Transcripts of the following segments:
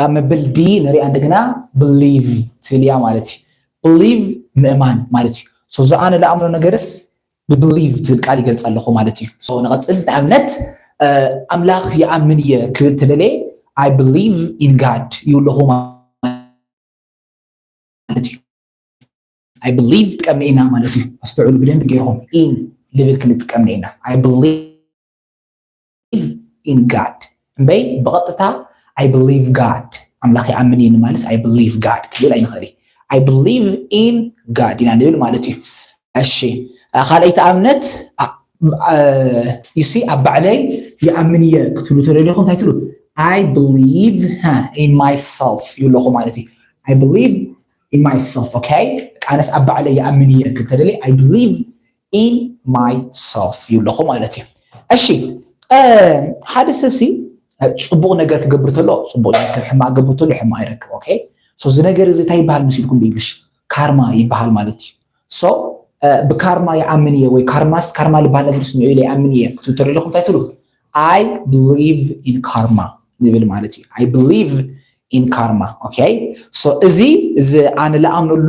ኣብ መበል D ንሪኣ እንደገና believe ትብል እያ ማለት እዩ። Believe ምእማን ማለት እዩ። So እዚ ኣነ ዝኣምኖ ነገርስ ብ believe ትብል ቃል ይገልፅ ኣለኹ ማለት እዩ። So ንቐፅል። ንኣብነት ኣምላኽ ይኣምን እየ ክብል ተደለየ I believe in God ይብለኹ ማለት እዩ። I believe ጥቀም ኢና ማለት እዩ። ኣስተውዕሉ ብደንብ ገይርኹም in ልብል ክንጥቀም ኢና። I believe in God እምበይ ብቐጥታ I believe God ኣምላኽ ይኣምን እየ ንማለት I believe God ክብል ኣይንኽእል። I believe in God ኢና ንብል ማለት እዩ። እሺ ካልኣይቲ ኣብነት you see ኣብ ባዕለይ ይኣምን እየ ክትብሉ ተደሊኹም እንታይ ትብሉ? I believe in myself ይብለኹ ማለት እዩ። I believe in myself okay ኣነስ ኣብ ባዕለይ ይኣምን እየ ክብል ተደሊ I believe in myself ይብለኹ ማለት እዩ። እሺ ሓደ ሰብሲ ፅቡቕ ነገር ክገብር ተሎ ፅቡቕ ነገር ሕማቕ ገብር ተሎ ሕማቕ ይረክብ okay so እዚ ነገር እዚ እንታይ ይበሃል መሲልኩም ብእንግሊሽ ካርማ ይበሃል ማለት እዩ። So ብካርማ ይኣምን እየ ወይ ካርማስ ካርማ ዝበሃል ነገር ስምዑ ኢለ ይኣምን እየ ክትብሉ ተደለኹም እንታይ ትብሉ? I believe in karma ንብል ማለት እዩ። I believe in karma okay so እዚ እዚ ኣነ ለኣምነሉ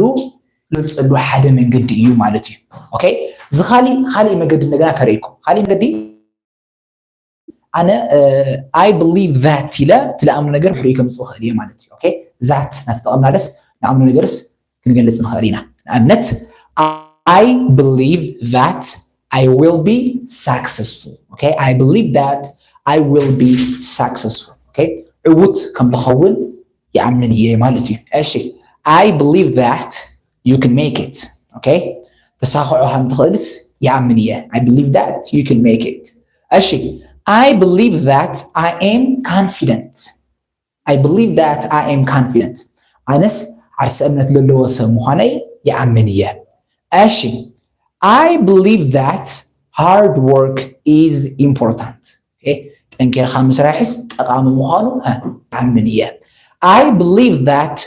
ለምፀሉ ሓደ መንገዲ እዩ ማለት እዩ። Okay እዚ ካሊእ ካሊእ መገዲ እንደገና ከርእይኩም ካሊእ መገዲ ኣነ I believe that ኢለ ትለኣምኑ ነገር ክርኢ ከም ዝኽእል እየ ማለት እዩ። Okay that እናተጠቐምና ደስ ንኣምኑ ነገርስ ክንገልፅ ንኽእል ኢና። ንኣብነት I believe that I will be successful okay I believe that I will be successful okay ዕውት ከም ዝኸውን ይኣምን እየ ማለት እዩ። እሺ I believe that you can make it okay ተሳኽዖ ከም ትኽእልስ ይኣምን እየ። I believe that you can make it እሺ I believe that I am confident I believe that I am confident ኣነስ ዓርሰ እምነት ለለዎ ሰብ ምዃነይ ይኣምን እየ። እሺ I believe that hard work is important okay ጠንኪርካ ምስራሕስ ጠቓሚ ምዃኑ ይኣምን እየ። I believe that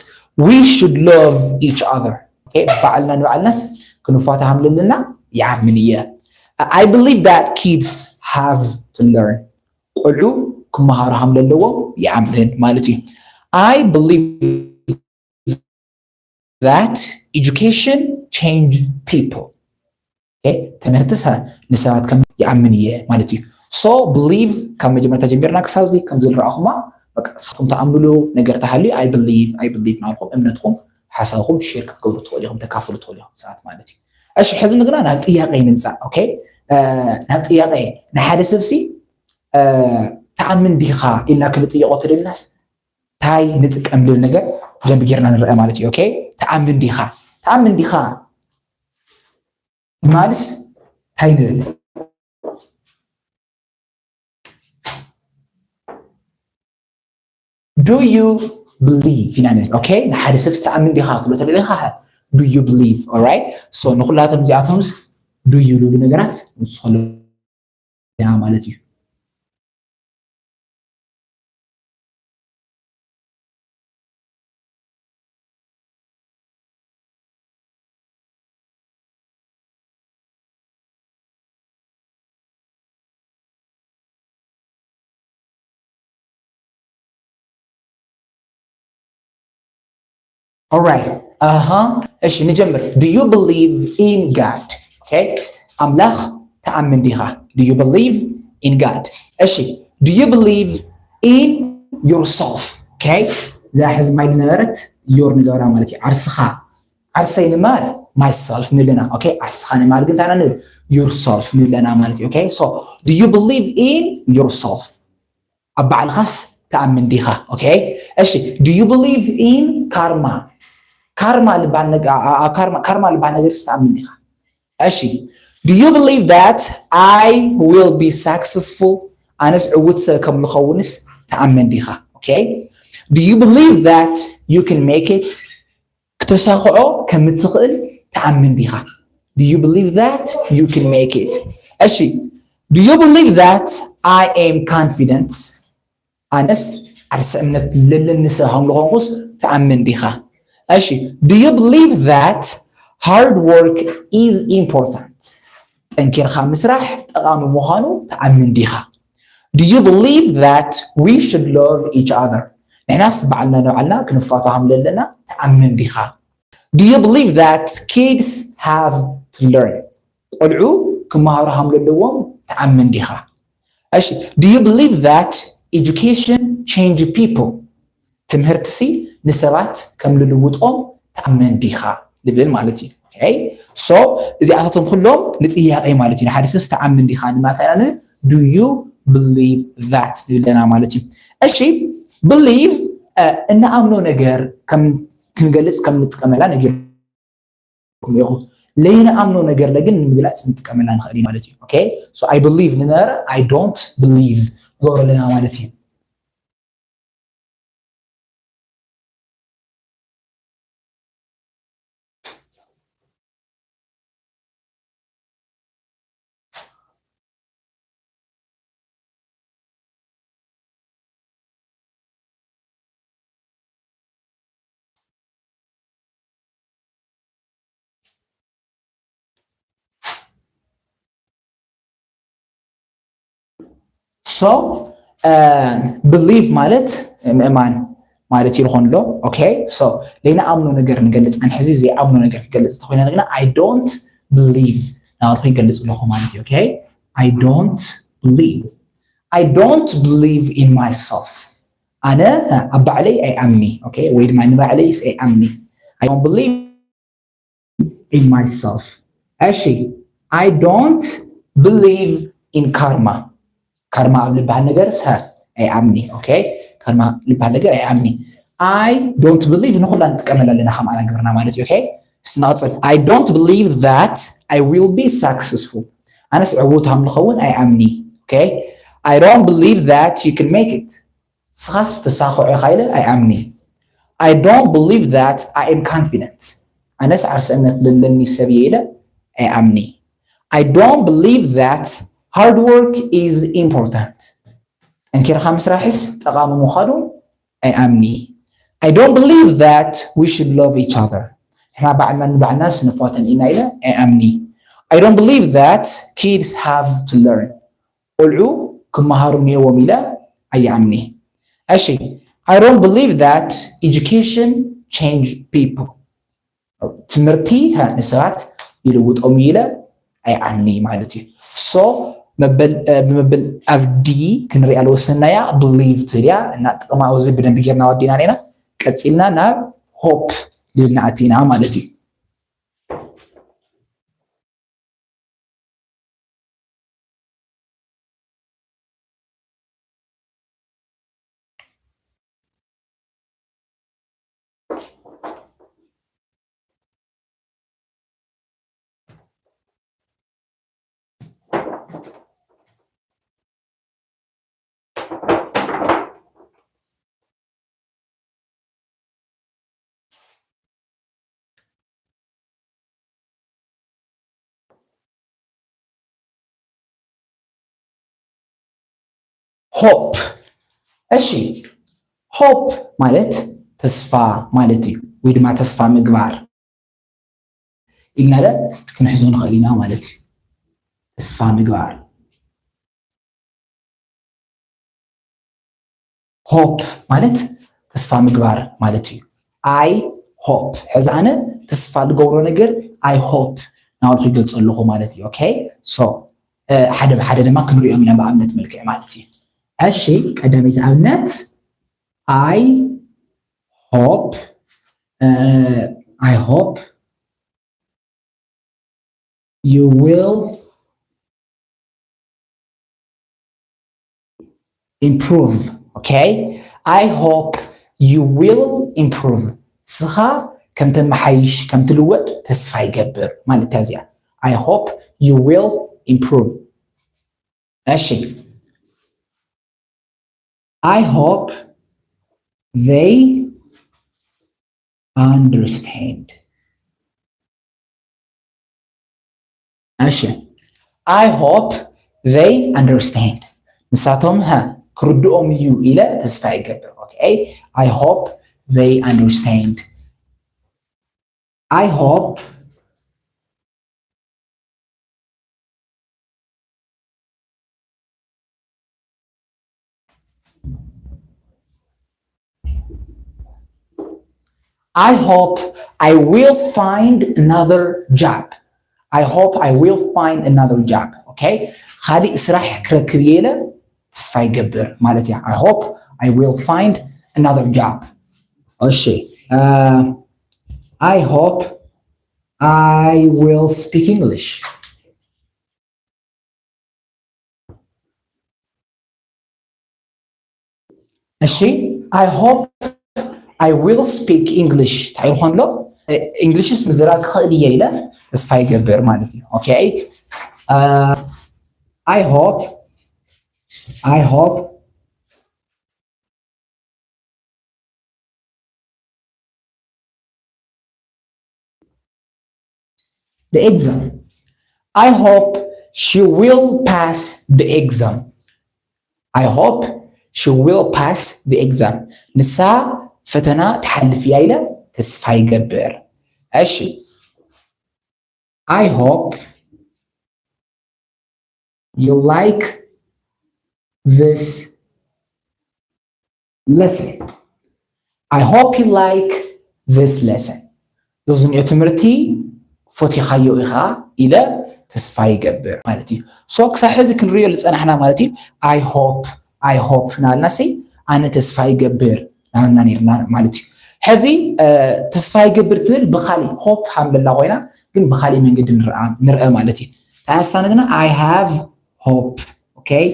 we should love each other okay ባዕልና ንባዕልናስ ክንፋታ ከም ዘለና ይኣምን እየ። I believe that kids have to learn ቆልዑ ክመሃሩ ከም ዘለዎም ይኣምን ማለት እዩ። I believe that education change people ትምህርቲ ንሰባት ከም ይኣምን እየ ማለት እዩ። So believe ካብ መጀመርታ ጀሚርና ክሳብ እዚ ከም ዝረኣኹማ ንስኹም ተኣምንሉ ነገር ተሃልዩ I believe I believe ናልኩም እምነትኩም ሓሳብኩም share ክትገብሩ ትኽእሉ ኢኹም ተካፍሉ ትኽእሉ ኢኹም ሰባት ማለት እዩ። እሺ ሕዚ ንግና ናብ ጥያቄ ንምፃእ okay ናብ ጥያቄ ንሓደ ሰብሲ ትኣምን ዲኻ ኢልና ክንጥየቆ ተደልናስ እንታይ ንጥቀም ልብል ነገር ብደንብ ጌርና ንረአ ማለት እዩ። Okay ትኣምን ዲኻ ትኣምን ዲኻ ማልስ እንታይ ንብል? Do you believe ኢና ንብል። Okay ንሓደ ሰብ ትኣምን ዲኻ ትብሎ ተለኻ do you believe alright so ንኹላቶም እዚኣቶምስ do you ልብሉ ነገራት ንስኸሉ ኢና ማለት እዩ። Alright ኣሃ እሺ ንጀምር። Do you believe in God? Okay ኣምላኽ ትኣምን ዲኻ? Do you believe in God? እሺ do you believe in yourself? Okay እዛ ሕዚ ማይ ዝነበረት your ንገብራ ማለት እዩ። ዓርስኻ ዓርሰይ ንማል myself ንብለና። Okay ዓርስኻ ንማል ግን ታና ንብል yourself ንብለና ማለት እዩ። Okay so do you believe in yourself? ኣብ ባዕልኻስ ትኣምን ዲኻ? Okay እሺ do you believe in karma? ካርማ ልባል ካርማ ልባል ነገርስ ትኣምን ዲኻ? እሺ do you believe that I will be successful? ኣነስ ዕውት ሰብ ከም ዝኸውንስ ትኣምን ዲኻ? Okay do you believe that you can make it? ክተሳኽዖ ከም እትኽእል ትኣምን ዲኻ? Do you believe that you can make it? እሺ do you believe that I am confident? ኣነስ ዓርሰ እምነት ለለኒ ሰብ ከም ዝኾንኩስ ትኣምን ዲኻ? እሺ do you believe that hard work is important? ጠንኪርካ ምስራሕ ጠቓሚ ምዃኑ ትኣምን ዲኻ? Do you believe that we should love each other? ንሕናስ ባዕልና ንባዕልና ክንፋቶ ሃም ዘለና ትኣምን ዲኻ? Do you believe that kids have to learn? ቆልዑ ክመሃሩ ሃም ዘለዎም ትኣምን ዲኻ? እሺ, do you believe that education change people? ትምህርትሲ ንሰባት ከም ልልውጦም ትኣምን ዲኻ ዝብል ማለት እዩ። Okay? So እዚኣታቶም ኩሎም ንጥያቄ ማለት እዩ። ንሓደ ሰብ ትኣምን ዲኻ ንማለት ኣይና do you believe that ንብለና ማለት እዩ። እሺ፣ believe እንኣምኖ ነገር ከም ክንገልጽ ከም ንጥቀመላ ነጊርኩም ኢኹ። ለይንኣምኖ ነገር ግን ንምግላጽ ንጥቀመላ ንኽእል ማለት እዩ። Okay? So I believe ንነበረ I don't believe ንገብሮ ኣለና ማለት እዩ። So believe ማለት ምእማን ማለት ይልኾን ኣሎ። Okay? So ለይንኣምኖ ነገር ንገልጽ፣ ሕዚ ዘይኣምኖ ነገር ክገልጽ ተኾይና ንግና I don't believe ናባልኩ ይገልጽ ኣለኹ ማለት እዩ። Okay? I don't believe I don't believe in myself ኣነ ኣብ ባዕለይ ኣይኣምኒ። Okay? ወይ ድማ ንባዕለይ ኣይኣምኒ። I don't believe in myself እሺ። I don't believe in karma ካርማ ኣብ ልበሃል ነገር ሰ ኣይኣምኒ። Okay? ካርማ ልበሃል ነገር ኣይኣምኒ። I don't believe ንኹላ ንጥቀመላ ኣለና ከም ኣና ግብርና ማለት እዩ። Okay? ስናቕጽል I don't believe that I will be successful ኣነስ ዕዉት ሃም ንኸውን ኣይኣምኒ። Okay? I don't believe that you can make it ንስኻስ ተሳኽዖ ኢኻ ኢለ ኣይኣምኒ። I don't believe that I am confident ኣነስ ዓርሰነት ለለኒ ሰብ እየ ኢለ ኣይኣምኒ። I don't believe that hard work is important ጠንኪርካ ምስራሕስ ጠቓሚ ምዃኑ ኣይኣምኒ። I don't believe that we should love each other ንሕና ባዕልና ንባዕልና ስንፋተን ኢና ኢለ ኣይኣምኒ። I don't believe that kids have to learn ቆልዑ ክመሃሩ ነይዎም ኢለ ኣይኣምኒ። እሺ I don't believe that education change people ትምህርቲ ንሰባት ይልውጦም ኢለ ኣይኣምኒ ማለት እዩ። So መበል ብመበል ኣብ D ክንሪኣ ዝወሰንናያ believe ትብል እያ እና ጥቕማ እዚ ብደንቢ ጌርና ወዲና ኢና። ቀጺልና ናብ hope ልብል ንኣቲ ኢና ማለት እዩ። Hope እሺ hope ማለት ተስፋ ማለት እዩ ወይ ድማ ተስፋ ምግባር ኢልና ክንሕዞ ንኽእል ኢና ማለት እዩ። ተስፋ ምግባር hope ማለት ተስፋ ምግባር ማለት እዩ። I hope ሕዚ ኣነ ተስፋ ዝገብሮ ነገር I hope ናባልኩ ይገልፆ ኣለኹ ማለት እዩ። Okay? So ሓደ ብሓደ ድማ ክንሪኦም ኢና ብኣብነት መልክዕ ማለት እዩ። እሺ ቀዳመይቲ ኣብነት I hope I hope you will improve. Okay? I hope you will improve. ስኻ ከም ተመሓይሽ ከም ትልወጥ ተስፋ ይገብር ማለት እያ እዚኣ። I hope you will improve. እሺ I hope they understand. እሺ I hope they understand. ንሳቶም ሀ ክርድኦም እዩ ኢለ ተስፋ ይገብር። Okay? I hope they understand. I hope I hope I will find another job. I hope I will find another job. Okay? ካልእ ስራሕ ክረክብ እየ ኢለ ተስፋ ይገብር ማለት እያ። I hope I will find another job. እሺ፣ I hope I will speak English. እሺ፣ I hope I will speak English። እንታይ ይኾን ኣሎ? እንግሊሽስ ምዝራብ ክኽእል እየ ኢለ ተስፋ ይገብር ማለት እዩ። Okay? I hope I hope the exam. I hope she will pass the exam. I hope she will pass the exam. ንሳ ፈተና ትሓልፍ እያ ኢለ ተስፋ ይገብር። እሺ፣ I hope you like this lesson. I hope you like this lesson. ዝዝንኦ ትምህርቲ ፈቲኻዮ ኢኻ ኢለ ተስፋ ይገብር ማለት እዩ። So ክሳብ ሕዚ ክንሪኦ ዝፀናሕና ማለት እዩ። I hope I hope ናበልና ሲ ኣነ ተስፋ ይገብር ናበልና ነርና ማለት እዩ። ሕዚ ተስፋ ይገብር ትብል ብካሊእ hope ሃምበላ ኮይና ግን ብካሊእ መንገዲ ንርአ ማለት እዩ። ተኣሳኒ ግና I have hope። Okay?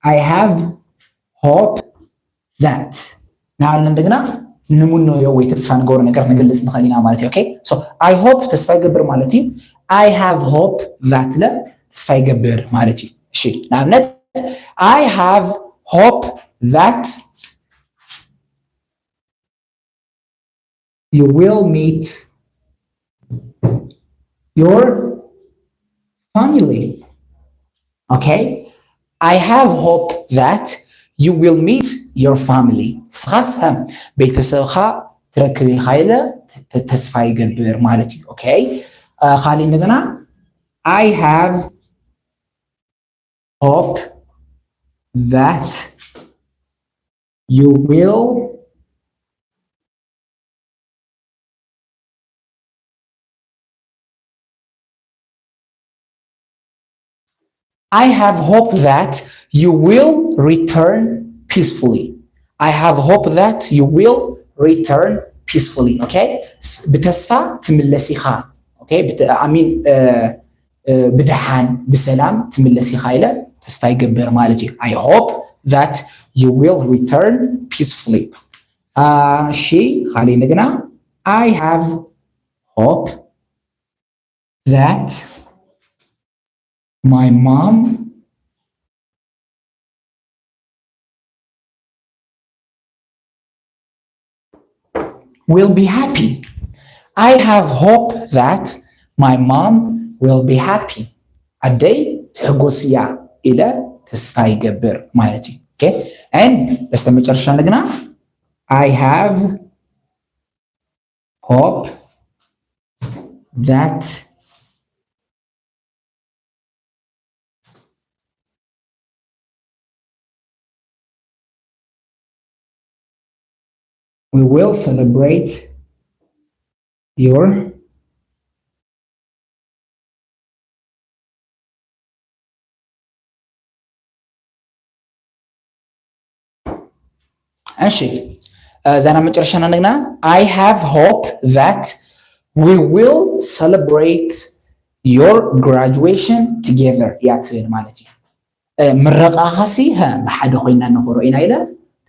I have hope that ናበልና እንደገና ንምነዮ ወይ ተስፋ ንገብሮ ነገር ንገልፅ ንኽእል ኢና ማለት እዩ። Okay? So I hope ተስፋ ይገብር ማለት እዩ። I have hope that ለ ተስፋ ይገብር ማለት እዩ። እሺ፣ ንኣብነት I have hope that you will meet your family. Okay? I have hope that you will meet your family. ንስኻስ ቤተሰብኻ ትረክብ ኢኻ ኢለ ተስፋ ይገብር ማለት እዩ። Okay? ካልእ እንደገና I have hope that you will I have hope that you will return peacefully. I have hope that you will return peacefully. Okay? ብተስፋ ትምለስ ኢኻ። Okay? I mean ብደሓን ብሰላም ትምለስ ኢኻ ኢለ ተስፋ ይገብር ማለት እዩ። I hope that you will return peacefully. እሺ፣ ካልእ እንደገና I have hope that my mom will be happy. I have hope that my mom will be happy. ኣደይ ትሕጎስ እያ ኢለ ተስፋ ይገብር ማለት እዩ። Okay? And በስተመጨረሻ እንደገና I have hope that we will celebrate your እሺ፣ እዛ ናብ መጨረሻና ንግና I have hope that we will celebrate your graduation together እያ ትብል ማለት እዩ። ምረቃኻሲ ብሓደ ኮይና ንኾሮ ኢና ኢለ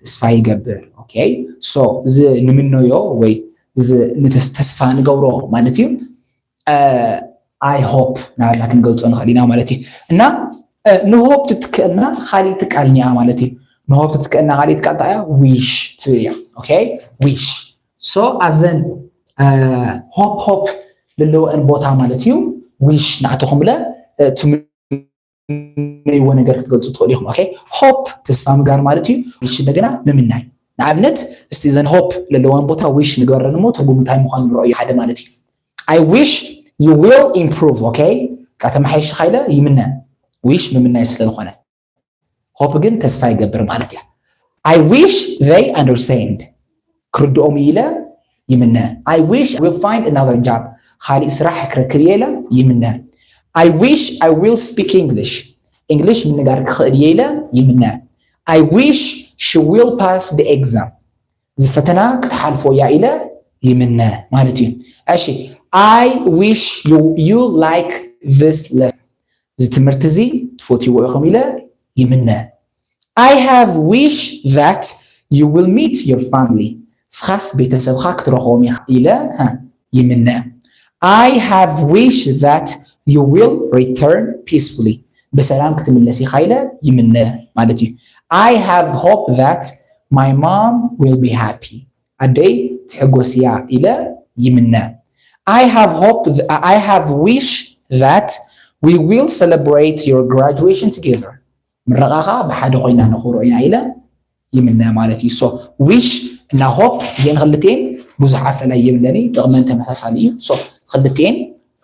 ተስፋ ይገብር። Okay? So እዚ ንምነዮ ወይ እዚ ተስፋ ንገብሮ ማለት እዩ። I hope ናበልና ክንገልጾ ንኽእል ኢና ማለት እዩ። እና ን hope ትትክእልና ካሊእ ትቃል እኒኣ ማለት እዩ። ን hope ትትክእልና ካሊእ ትቃል እንታይ እያ? Wish ትብል እያ። Okay? Wish። So ኣብዘን hope hope ዘለወን ቦታ ማለት እዩ wish ንኣተኹምለ ትምነይዎ ነገር ክትገልጹ ትኽእሉ ኢኹም። Okay? Hope ተስፋ ምግባር ማለት እዩ። Wish እንደገና ምምናይ። ንኣብነት እስቲ እዘን hope ዘለወን ቦታ wish ንግበረን እሞ ትርጉም እንታይ ምዃኑ ንረእዮ ሓደ ማለት እዩ። I wish you will improve። Okay? ተመሓይሽ ኢኻ ኢለ ይምነ። Wish ምምናይ ስለ ዝኾነ hope ግን ተስፋ ይገብር ማለት እያ። I wish they understand። ክርድኦም ኢለ ይምነ። I wish I will find another job፣ ካሊእ ስራሕ ክረክብ እየ ኢለ ይምነ። I wish I will speak English፣ እንግሊሽ ምንጋር ክኽእል እየ ኢለ ይምነ። I wish she will pass the exam፣ እዚ ፈተና ክትሓልፎ እያ ኢለ ይምነ ማለት እዩ። እሺ፣ I wish you, you like this lesson፣ እዚ ትምህርቲ እዚ ትፈትይዎ ኢኹም ኢለ ይምነ። I have wish that you will meet your family፣ ንስኻስ ቤተሰብኻ ክትረኽቦም ኢኻ ኢለ፣ ሃ፣ ይምነ። I have wish that you will return peacefully፣ ብሰላም ክትምለስ ኢኻ ኢለ ይምነ ማለት እዩ። I have hope that my mom will be happy፣ ኣደይ ትሕጎስ እያ ኢለ ይምነ። I have hope th- I have wish that we will celebrate your graduation together፣ ምረቓኻ ብሓደ ኮይና ነኽብሮ ኢና ኢለ ይምነ ማለት እዩ። So wish እና hope እዚአን ክልቲኤን ብዙሕ ኣፈላይ የብለኒ፣ ጥቕመን ተመሳሳሊ እዩ። So ክልቲኤን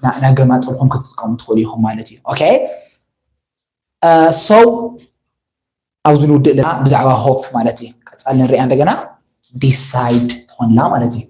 ና- ናገማጠልኩም ክትጥቀሙ ትኽእሉ ኢኹም ማለት እዩ። Okay? So ኣብዚ ንውድእ ኣለና ብዛዕባ hope ማለት እዩ። ቀፃሊ ንሪኣ እንደገና። Decide ትኾንላ ማለት እዩ።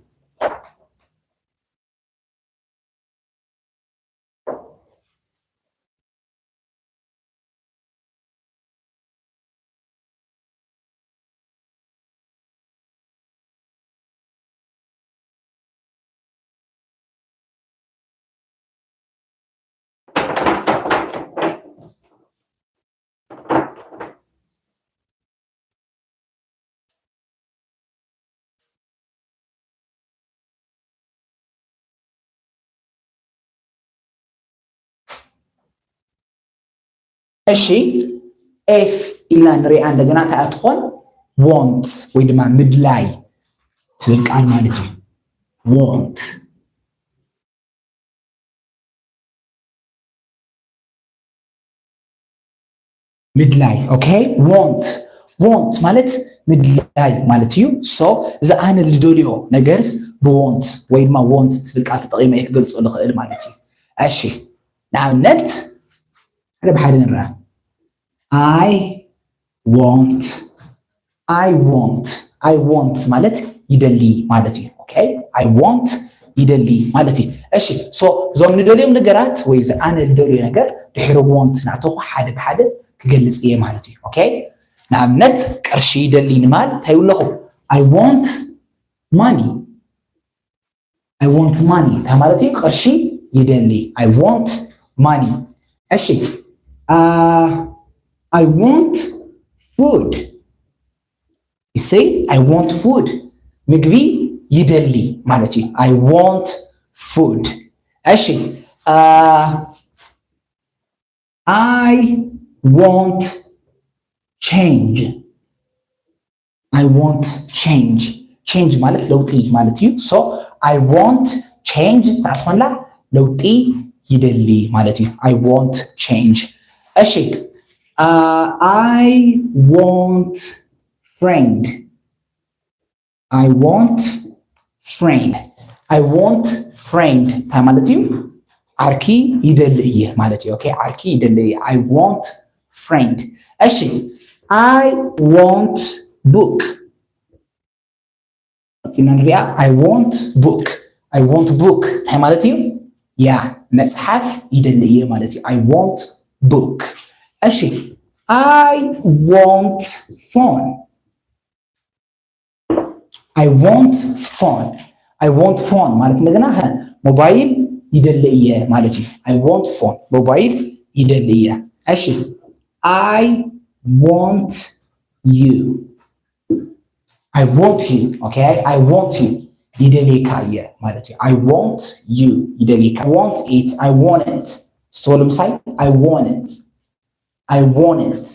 እሺ፣ ኤፍ ኢልና ንሪኣ እንደገና። እንታይ ትኾን? Want ወይ ድማ ምድላይ ትብል ቃል ማለት እዩ። Want፣ ምድላይ። Okay? Want፣ want ማለት ምድላይ ማለት እዩ። So እዚ ኣነ ዝደልዮ ነገርስ ብ want ወይ ድማ want ትብል ቃል ተጠቒመ እየ ክገልጾ ዝኽእል ማለት እዩ። እሺ፣ ንኣብነት ሓደ ብሓደ ንርኣ። I want፣ I want፣ I want ማለት ይደሊ ማለት እዩ። Okay? I want ይደሊ ማለት እዩ። እሺ፣ so እዞም ንደልዮም ነገራት ወይ እዚ ኣነ ዝደልዮ ነገር ድሕሪ want እናእተኹ ሓደ ብሓደ ክገልጽ እየ ማለት እዩ። Okay? ንኣብነት ቅርሺ ይደሊ ንማል እንታይ ይብለኹ? I want money። I want money እንታይ ማለት እዩ? ቅርሺ ይደሊ። I want money። እሺ፣ I want food። You see? I want food፣ ምግቢ ይደሊ ማለት እዩ። I want food። እሺ፣ I want change። I want change። Change ማለት ለውጢ ማለት እዩ። So I want change እንታይ ትኾንላ? ለውጢ ይደሊ ማለት እዩ። I want change። እሺ፣ I want friend። I want friend። I want friend እንታይ ማለት እዩ? ዓርኪ ይደሊ እየ ማለት እዩ። Okay? ዓርኪ ይደሊ እየ። I want friend። እሺ፣ I want book። ቀፂልና ንሪኣ። I want book። I want book እንታይ ማለት እዩ? ያ፣ መፅሓፍ ይደሊ እየ ማለት እዩ። I want book። እሺ፣ I want phone። I want phone። I want phone ማለት እንደገና ሞባይል ይደሊ እየ ማለት እዩ። I want phone፣ ሞባይል ይደሊ እየ። እሺ፣ I want you። I want you። Okay? I want you፣ ይደልየካ እየ ማለት እዩ። I want you፣ ይደልየካ። I want it። I want it። ስተወሉ ምሳይ። I want it። I want it።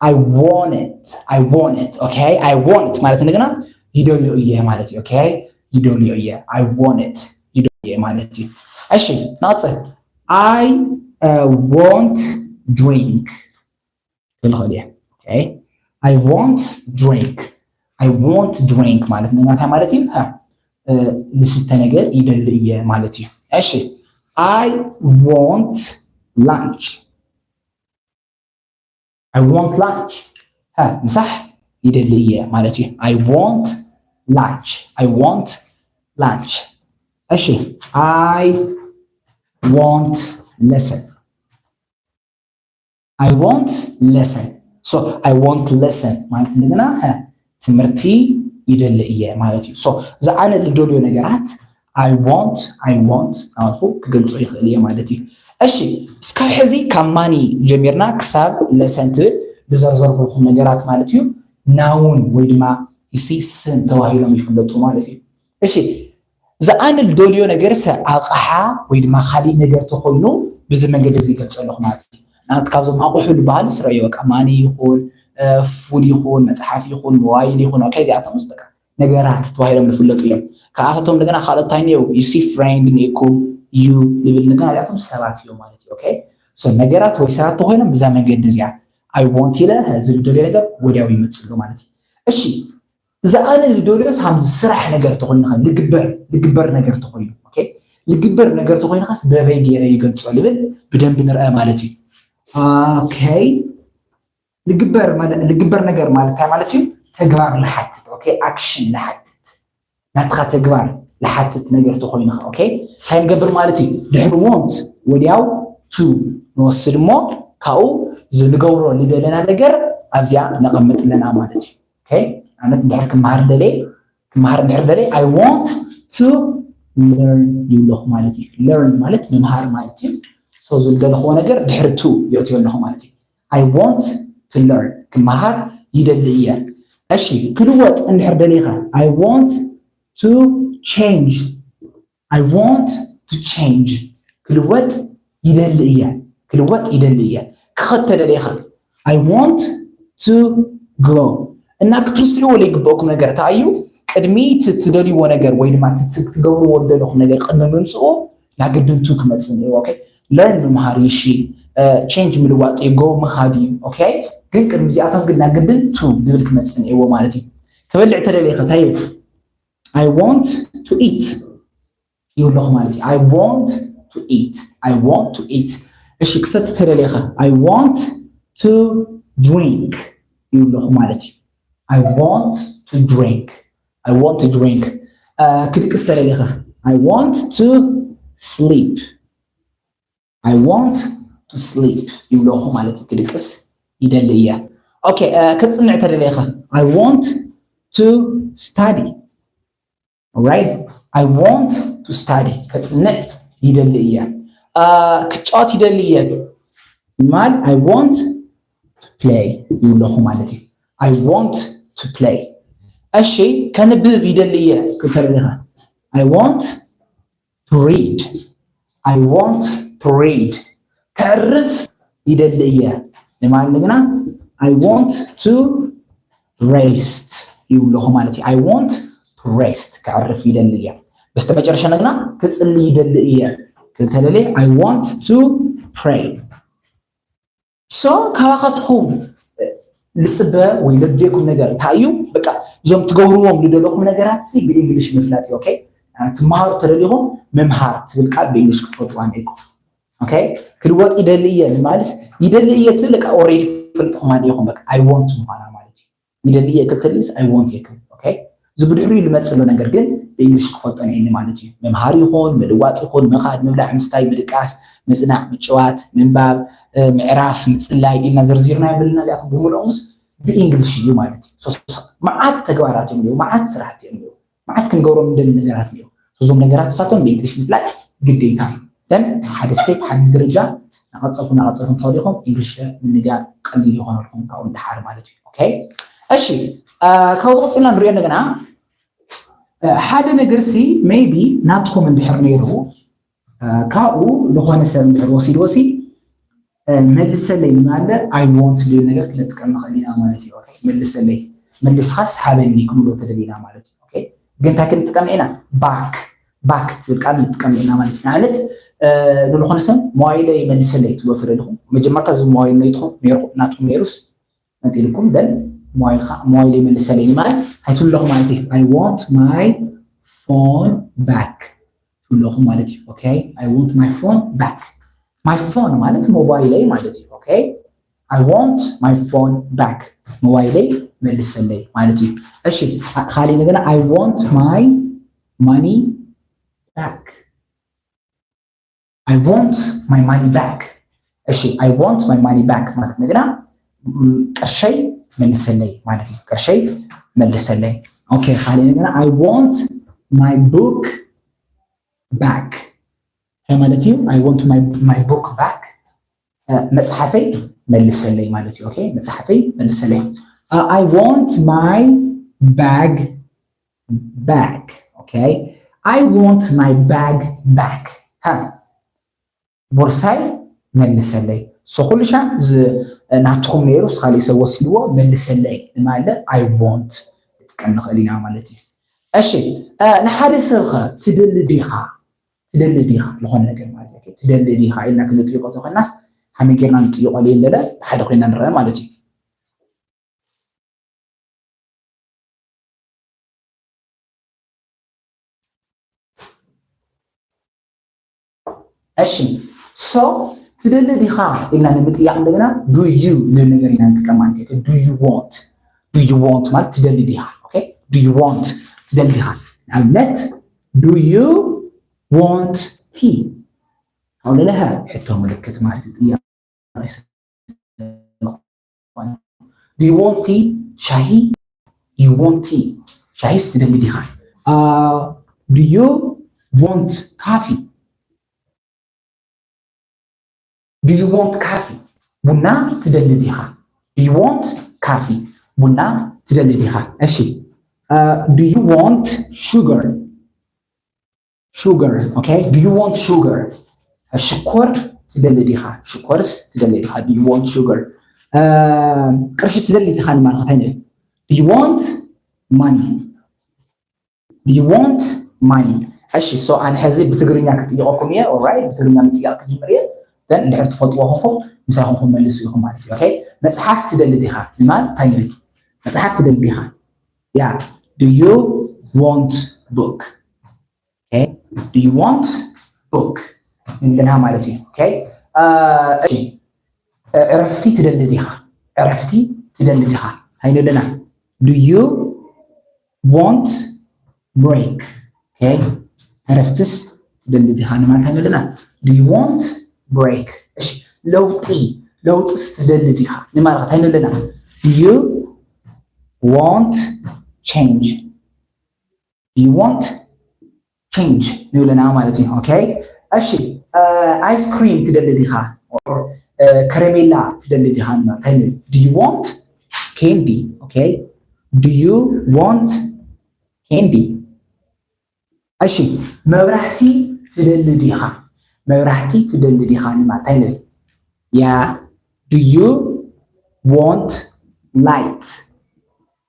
I want it። I want it። Okay? I want ማለት እንደገና ይደልዮ እየ ማለት እዩ። Okay? ይደልዮ እየ። I want it። ይደልዮ እየ ማለት እዩ። እሺ፣ ንቐፅል። I want drink ክብል እኽእል እየ። Okay? I want drink። I want drink ማለት እንደገና እንታይ ማለት እዩ? ዝስተ ነገር ይደሊ እየ ማለት እዩ። እሺ፣ I want lunch። I want lunch። ምሳሕ ይደሊ እየ ማለት እዩ። I want lunch። I want lunch። እሺ፣ I want lesson። I want lesson። So I want lesson ማለት እንደገና ትምህርቲ ይደሊ እየ ማለት እዩ። So ዝኣነ ልደልዮ ነገራት I want I want ናልኩ ክገልጾ ይኽእል እየ ማለት እዩ። እሺ፣ እስካብ ሕዚ ካብ ማኒ ጀሚርና ክሳብ lesson ትብል ዝዘርዘርኩልኩም ነገራት ማለት እዩ። ናውን ወይ ድማ እሲ ስም ተባሂሎም ይፍለጡ ማለት እዩ። እሺ፣ ዝኣነ ልደልዮ ነገር ሰ ኣቕሓ ወይ ድማ ካሊእ ነገር ተኮይኑ ብዚ መንገዲ እዚ ይገልጸ ኣለኹ ማለት እዩ። ንኣብነት ካብዞም ኣቑሑ ዝበሃሉ ስረዮ በቃ ማኒ ይኹን ፉድ ይኹን መፅሓፍ ይኹን ሞባይል ይኹን ኦኬ እዚኣቶም በቃ ነገራት ተባሂሎም ዝፍለጡ እዮም። ካብኣታቶም እንደገና ካልኦት እንታይ እኒአው? You see friend እኒአኩም you ንብል እንደገና እዚኣቶም ሰባት እዮም ማለት እዩ። ኦኬ ነገራት ወይ ሰባት ተኮይኖም ብዛ መንገዲ እዚኣ I want ኢለ ዝልደልዮ ነገር ወዲያው ይመፅሉ ማለት እዩ። እሺ ዝኣነ ዝደልዮስ ሃምዚ ስራሕ ነገር ተኮይኑ ልግበር ልግበር ነገር ተኮይኑ okay ልግበር ነገር ተኮይኑ ካስ በበይ ገይረ ይገልጾ ልብል ብደንብ ንርአ ማለት እዩ። okay ልግበር ነገር ማለት እንታይ ማለት እዩ? ተግባር ልሓትት okay action ልሓትት ናትኻ ተግባር ልሓትት ነገር ተኮይኑ okay እንታይ ንገብር ማለት እዩ? ድሕሪ want ወዲያው to ንወስድ እሞ ካብኡ ዝንገብሮ ዝደለና ነገር ኣብዚኣ ነቐምጥ ኣለና ማለት እዩ። okay ኣነት እንድሕር ክመሃር ደለየ ክመሃር እንድሕር ደለየ I want to learn ይብለኹ ማለት እዩ። learn ማለት ምምሃር ማለት እዩ። so ዝደለኽዎ ነገር ድሕሪ to የእትዮ ኣለኹ ማለት እዩ። I want to learn ክመሃር ይደሊ እየ። እሺ ክልወጥ እንድሕር ደሊኻ I want to change I want to change ክልወጥ ይደሊ እየ ክልወጥ ይደሊ እየ። ክኸድ ተደሊኻ I want to go እና ክትርስዕዎ ዘይግበእኩም ነገር እንታይ እዩ? ቅድሚ እቲ ትደልይዎ ነገር ወይ ድማ እቲ ትገብርዎ ዝደለኹም ነገር ቅድሚ ምምፅኡ ናግድን to ክመፅእ እኒአዎ okay learn ምምሃር እዩ እሺ change ምልዋጥ እዩ go ምኻድ እዩ okay ግን ቅድሚ እዚኣቶም ግን ናግድን to ዝብል ክመፅእ እኒአዎ ማለት እዩ። ክበልዕ ተደሊኻ እንታይ እዩ? I want to eat ይብለኹ ማለት እዩ። I want to eat I want to eat እሺ ክሰቲ ተደሊኻ I want to drink ይብለኹ ማለት እዩ። I want to drink I want to drink ክድቅስ ተደሊኻ I want to sleep I want to sleep ይብለኹ ማለት እዩ። ክድቅስ ይደሊ እየ። okay ክፅንዕ ተደሊኻ I want to study right I want to study ከፅንዕ ይደሊ እየ። ክጫወት ይደሊ እየ ማል I want to play ይብለኹ ማለት እዩ። I want to play እሺ ከንብብ ይደሊ እየ ክተደሊኻ I want to read I want to read ከዕርፍ ይደሊ እየ። ንማል ንግና I want to rest ይብለኹ ማለት እዩ። I want to rest ከዕርፍ ይደሊ እየ። በስተመጨረሻ ንግና ክፅሊ ይደሊ እየ ክተለለ I want to pray so ካባኻትኩም ልፅበ ወይ ለድልየኩም ነገር እንታይ እዩ? በቃ እዞም ትገብርዎም ዝደለኹም ነገራት ብእንግሊሽ ምፍላጥ እዩ። okay ትመሃሩ ተደሊኹም ምምሃር ትብል ቃል ብእንግሊሽ ክትፈልጥዋ እኒአኩም። okay ክልወጥ ይደሊ እየ ንማለት ይደሊ እየ ትብል በቃ already ፈልጥኹም ኣዲኹም በቃ I want ምዃና ማለት እዩ። ይደሊ እየ ክልተልስ I want እየ ክብል okay እዚ ብድሕሪኡ ዝመፅእ ዘሎ ነገር ግን ብእንግሊሽ ክፈልጦ እኒአኒ ማለት እዩ። ምምሃር ይኹን ምልዋጥ ይኹን ምኻድ ምብላዕ ምስታይ ምድቃስ ምፅናዕ ምጭዋት ምንባብ ምዕራፍ ምፅላይ ኢልና ዘርዚርና የብልና እዚኣቶም ብምልኦምስ ብእንግሊሽ እዩ ማለት እዩ። መዓት ተግባራት እዮም መዓት ስራሕቲ እዮም መዓት ክንገብሮም እንደሊ ነገራት እዮም። እዞም ነገራት ንሳቶም ብእንግሊሽ ምፍላጥ ግዴታ እዩ። ን ሓደ step ሓደ ደረጃ ናቐፀልኩ ናቐፀልኩ እንተኸዲኹም እንግሊሽ ምንጋር ቀሊል ይኾነልኩም ካብኡ ንደሓር ማለት እዩ። okay እሺ ካብዚ ቀፂልና ንሪኦ እንደገና ሓደ ነገር ሲ maybe ናትኩም እንድሕር ነይሩ ካብኡ ዝኾነ ሰብ እንድሕር ወሲድዎ ሲ መልሰለይ እናለ I want ዝብል ነገር ክንጥቀም ንኽእል ኢና ማለት እዩ። መልሰለይ መልስኻስ ሃበኒ ክንብሎ ተደሊና ማለት እዩ። ግን እንታይ ክንጥቀም ኢና? back back ትብል ቃል ንጥቀም ኢና ማለት እዩ። ንኣብነት ንዝኾነ ሰብ ሞባይለይ መልሰለይ ትብሎ ተደሊኹም መጀመርታ እዚ ሞባይል ናይትኹም ናትኩም ነይሩስ መጢልኩም በል ሞባይለይ መልሰለይ ማለት ኣይትብለኹም ማለት እዩ። I want my phone back ትብለኹም ማለት እዩ። okay I want my phone back my phone ማለት ሞባይለይ ማለት እዩ። okay I want my phone back ሞባይለይ መልሰለይ ማለት እዩ። እሺ ካሊእ እንደገና I want my money back. I want my money back. እሺ፣ I want my money back ማለት እንደገና ም፣ ቅርሸይ መልሰለይ ማለት እዩ። ቅርሸይ መልሰለይ። ኦኬ፣ ካልእ እንደገና I want my book back። እንታይ ማለት እዩ? I want my my book back። እ፣ መጽሓፈይ መልሰለይ ማለት እዩ። ኦኬ፣ መጽሓፈይ መልሰለይ። እ፣ I want my bag back. ኦኬ፣ I want my bag back. ሃ፣ ቦርሳይ መልሰለይ። So ኩሉ ሻዕ ዝ-፣ ናትኹም ነይሩ፣ ስ-፣ ካልእ ሰብ ወሲድዎ፣ መልሰለይ ንማለት I want ንጥቀም ንኽእል ኢና ማለት እዩ። እሺ፣ እ፣ ንሓደ ሰብ ኸ ትደሊ ዲኻ? ትደሊ ዲኻ? ዝኾነ ነገር ማለት እዩ። ትደሊ ዲኻ ኢልና ክንጥይቆ ተኾናስ፣ ከመይ ጌርና ንጥይቆ? ለለ ብሓደ ኮይና ንረአ ማለት እዩ። እሺ፣ so ትደሊ ዲኻ ኢልና ንምጥያቕ እንደገና do you ንብል ነገር ኢና ንጥቀም ማለት እዩ። Do you want? Do you want ማለት ትደሊ ዲኻ? ኦኬ፣ do you want? ትደሊ ዲኻ? ንኣብነት do you want tea? ካብኡ ለለ ሕቶ ምልክት ማለት እዩ። ጥያቄ Do you want tea? ሻሂ? Do you want tea? ሻሂስ ትደሊ ዲኻ? Uh, do you want coffee? Do you want coffee? ቡና ትደሊ ዲኻ? Do you want coffee? ቡና ትደሊ ዲኻ? እሺ። Uh, do you want sugar? Sugar, okay? Do you want sugar? ሽኮር ትደሊ ዲኻ? ሽኮርስ ትደሊ ዲኻ? Do you want sugar? Uh, ቅርሺ ትደሊ ዲኻ ንማለት እንታይ ንብል? Do you want money? Do you want money? እሺ፣ so ኣነ ሕዚ ብትግርኛ ክጥይቐኩም እየ። Alright፣ ብትግርኛ ምጥያቕ ክጅምር እየ። Then እንድሕር ትፈልጥዎ ኾንኩም ምሳኹም ክመልሱ ኢኹም ማለት እዩ። ኦኬ፣ መጽሓፍ ትደሊ ዲኻ ንማለት እንታይ ንብል? መጽሓፍ ትደሊ ዲኻ? Yeah, do you want book? Okay, do you want book? ንብለና ማለት እዩ። Okay፣ እሺ፣ ዕረፍቲ ትደሊ ዲኻ? ዕረፍቲ ትደሊ ዲኻ? እንታይ ንብለና? Do you want break? Okay፣ ዕረፍትስ ትደሊ ዲኻ ንማለት እንታይ ንብለና? Do you want break? እሺ፣ ለውጢ፣ ለውጥስ ትደሊ ዲኻ ንማለት እንታይ ንብለና? Do you want change? Do you want change ንብለና ማለት እዩ። Okay፣ እሺ፣ ice cream ትደሊ ዲኻ? ከረሜላ ትደሊ ዲኻ ንማለት እንታይ ንብል? Do you want candy? Okay፣ do you want candy? እሺ፣ መብራህቲ ትደሊ ዲኻ? መብራህቲ ትደሊ ዲኻ ንማለት እንታይ ንብል? Yeah, do you want light?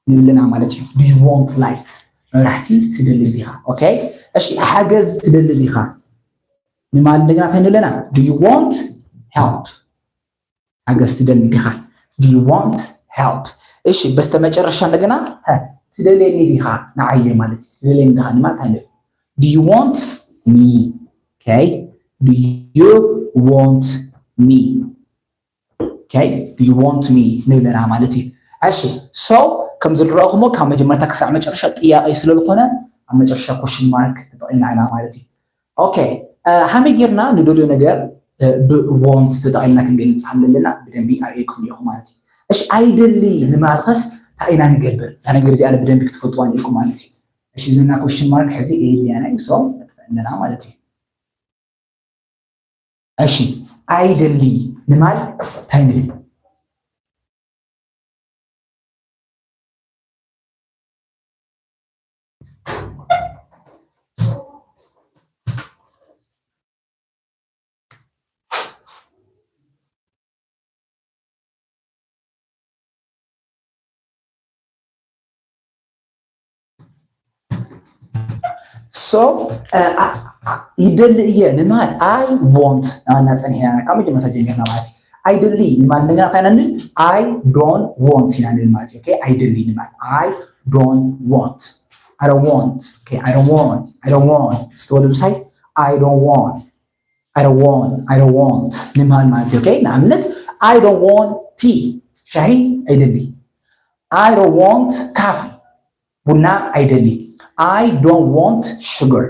ንብለና ማለት እዩ። Do you want light? መብራህቲ ትደሊ ዲኻ? Okay፣ እሺ፣ ሓገዝ ትደሊ ዲኻ? ንማለት እንደገና እንታይ ንብለና? Do you want help? ሓገዝ ትደሊ ዲኻ? Do you want help? እሺ፣ በስተመጨረሻ እንደገና፣ ሀ፣ ትደልየኒ ዲኻ? ንዓየ ማለት እዩ። ትደልየኒ ዲኻ ንማለት እንታይ ንብል? Do you want me? Okay, do you want me? Okay, do you want me ንብለና ማለት እዩ። እሺ፣ so ከም ዝረኣኹሞ ካብ መጀመርታ ክሳዕ መጨረሻ ጥያቄ ስለ ዝኾነ ኣብ መጨረሻ question mark ተጠቒምና ኢና ማለት እዩ። Okay፣ ከመይ ጌርና ንደልዮ ነገር ብ want ተጠቒምና ክንገልጽ ከም ዘለና ብደንቢ ኣርእየኩም እየ ማለት እዩ። እሺ፣ ኣይደሊ ንማልኸስ እንታይ ኢና ንገብር? እዛ ነገር እዚኣ ብደንቢ ክትፈልጥዋ እኒኢኩም ማለት እዩ። እሺ፣ ዝና question mark ሕዚ የድልያና እዩ፣ so ነጥፍእ ኣለና ማለት እዩ። እሺ፣ ኣይደሊ ንማል እንታይ ንብል? So ይደሊ እየ ንማል I want ናበልና ጸኒሕና ካብ መጀመርታ ጀሚርና ማለት እዩ። ኣይደሊ ንማል እንደገና እንታይ ኢና ንብል? I don't want ኢና ንብል ማለት እዩ። Okay፣ ኣይደሊ ንማል I don't want. I don't want. Okay, I don't want. I don't want. ስተወሉ ምሳይ I don't want. I don't want. I don't want ንማል ማለት እዩ። Okay፣ ንኣብነት I don't want tea ሻሂ ኣይደሊ። I don't want coffee ቡና ኣይደሊ። I don't want sugar.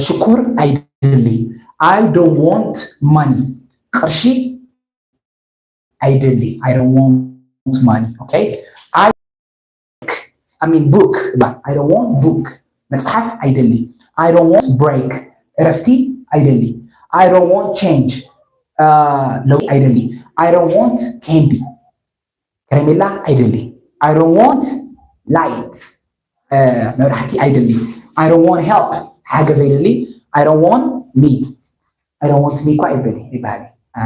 ሽኮር ኣይደሊ። I don't want money. ቅርሺ ኣይደሊ። I don't want money. Okay? I I mean book. I don't want book. መጽሓፍ ኣይደሊ። I don't want break. እረፍቲ ኣይደሊ። I don't want change. ለውጢ ኣይደሊ። I don't want candy. ከረሜላ ኣይደሊ። I don't want light. መብራህቲ ኣይደሊ። I don't want help. ሓገዝ ኣይደሊ። I don't want me. I don't want me እኳ ይበል ይበሃል።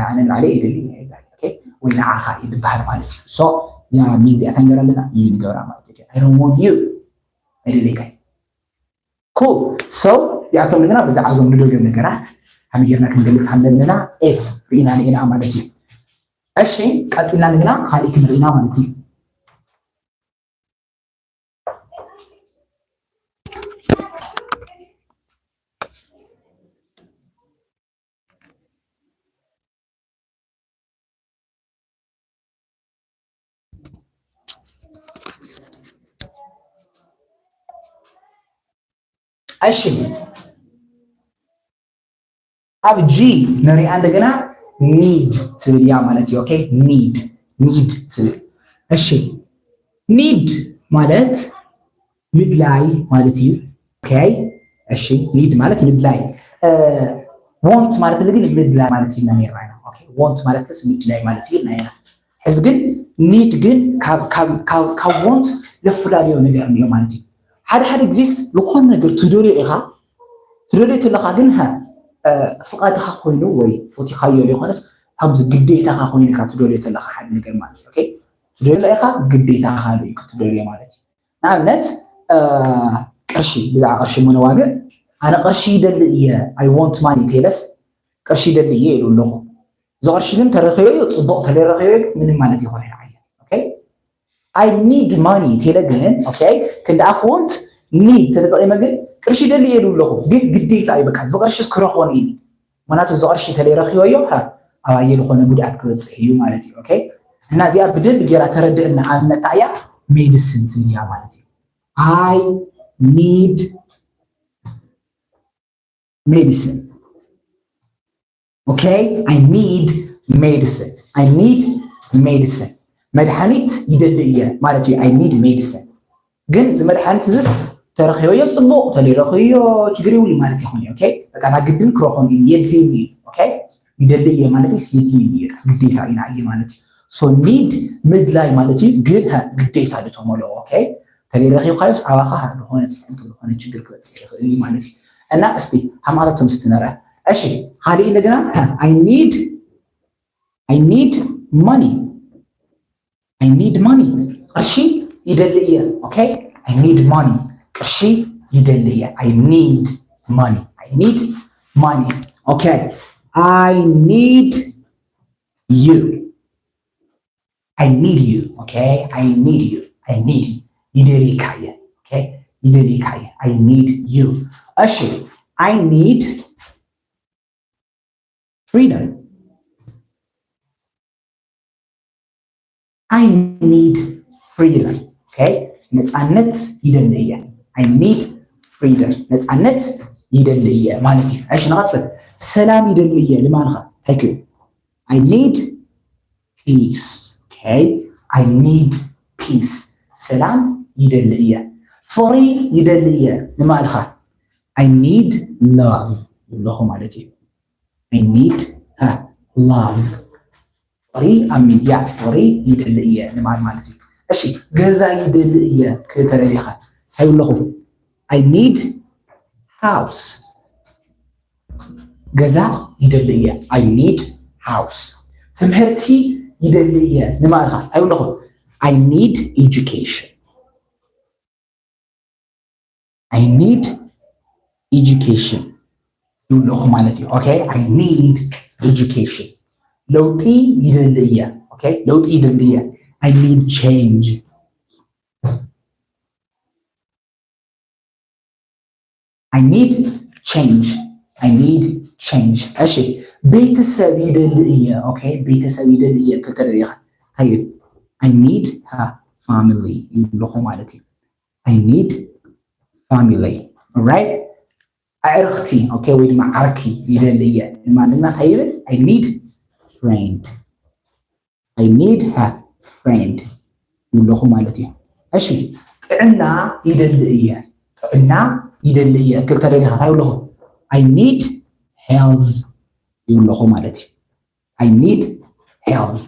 ኣነ ንባዕለይ ይደሊ ይበሃል። Okay? ወይ ንዓኻ ይበሃል ማለት እዩ። So እዛ me እዚኣ እንታይ ንገብራ ኣለና? You ንገብራ ማለት እዩ። I don't want you. ኣይደለይካ። Cool. So እዚኣቶም ንግና ብዛዕባ እዞም ንደልዮም ነገራት ከመይ ጌርና ክንገልጽ ኣለና? F ርኢና ንኢና ማለት እዩ። እሺ ቀጺልና ንግና ካልእ ክንርኢና ማለት እዩ። እሺ ኣብ G ንሪኣ እንደገና need ትብል እያ ማለት እዩ። Okay? Need need ትብል። እሺ need ማለት ምድላይ ማለት እዩ። Okay? እሺ need ማለት ምድላይ። Want ማለት ግን ምድላይ ማለት እዩ ነይራ። Okay? Want ማለት ስ ምድላይ ማለት እዩ ነይራ። ሕዚ ግን need ግን ካብ want ለፈላለዩ ነገር እዩ ማለት እዩ። ሓደ ሓደ ግዜስ ዝኾነ ነገር ትደልዮ ኢኻ ትደልዮ ተለኻ ግን ፍቓድኻ ኮይኑ ወይ ፎቲኻዮ ዘይኮነስ ከምዚ ግዴታኻ ኮይኑ ኢኻ ትደልዮ ተለኻ ሓደ ነገር ማለት እዩ። ትደልዮ ኢኻ ግዴታኻ እዩ ክትደልዮ ማለት እዩ። ንኣብነት ቅርሺ ብዛዕባ ቅርሺ ምንዋግእ ኣነ ቅርሺ ይደሊ እየ I want money ተይለስ ቅርሺ ይደሊ እየ ኢሉ ኣለኹ። እዚ ቅርሺ ግን ተረኺበዮ ፅቡቕ ተለይረኺበዮ ምንም ማለት ይኾነ ይዓየ። I need money ቴለ ግን okay ክንዲ ኣፍ want need ተተጠቂመ ግን ቅርሺ ደሊ እየ ኣለኹ ግን ግዴታ እዩ በቃ እዚ ቅርሺ ክረኽቦ ኢሉ ምክንያቱ እዚ ቅርሺ ተለይረኺበዮ ኣባየ ዝኾነ ጉድኣት ክበፅሕ እዩ ማለት እዩ። Okay እና እዚኣ ብደንብ ጌራ ተረድእና ኣብነታ እያ ሜዲስን ትብል እያ ማለት እዩ። I need medicine. Okay? I need medicine. I need medicine. መድሓኒት ይደሊ እየ ማለት እዩ። I need medicine. ግን እዚ መድሓኒት እዚስ ተረኺበዮ ፅቡቕ ተለይረኽዮ ችግር የብሉ ማለት ይኹን እዩ። Okay? በቃ ግድን ክረኾም እዩ የድልዩኒ እዩ። Okay? ይደሊ እየ ማለት እዩ የድልዩኒ እዩ ግዴታ ኢና እየ ማለት እዩ። So need ምድላይ ማለት እዩ ግን ግዴታ ዝተመልኦ። Okay? ተለይረኺብካዮስ ኣባኻ ዝኾነ ፅዕንቶ ዝኾነ ችግር ክበፅሕ ይኽእል እዩ ማለት እዩ። እና እስቲ ሃማታቶም ስትነረ እሺ ካልእ እንደገና I need I need money I need money ቅርሺ ይደሊ እየ። Okay I need money ቅርሺ ይደሊ እየ። I need money I need money። Okay I need you I need you. Okay I need you I need you ይደልካ እየ። Okay ይደልካ እየ። I need you እሺ I need freedom I need freedom. Okay ነፃነት ይደሊ እየ። I need freedom ነፃነት ይደሊ እየ ማለት እዩ። እሺ ንቐፅል። ሰላም ይደሊ እየ ልማልኻ እንታይ ክብል I need peace. Okay I need peace ሰላም ይደሊ እየ። ፍቕሪ ይደሊ እየ ንማልኻ I need love ይብለኹ ማለት እዩ። I need love ፍቕሪ ኣብ ሚድያ ፍቕሪ ይደሊ እየ ንማል ማለት እዩ። እሺ ገዛ ይደሊ እየ ክተለሊኻ እንታይ ይብለኹ I need house ገዛ ይደሊ እየ። I need house ትምህርቲ ይደሊ እየ ንማልኻ እንታይ ይብለኹ I need education I need education ይብለኹ ማለት እዩ። Okay I need education ለውጢ ይደሊ እየ። Okay ለውጢ ይደሊ እየ። I need change I need change I need change እሺ ቤተሰብ ይደሊ እየ። Okay ቤተሰብ ይደሊ እየ ክተደሊኻ እንታይ I need family ይብለኹ ማለት እዩ። I need family, right? ኣዕርኽቲ፣ okay፣ ወይ ድማ ዓርኪ ይደሊ እየ። ድማ ንግና እንታይ ይብል? I need friend. I need a friend ይብለኹ ማለት እዩ። እሺ፣ ጥዕና ይደሊ እየ። ጥዕና ይደሊ እየ። ክልተ ደቂኻ እንታይ ይብለኹ? I need health ይብለኹ ማለት እዩ። I need health።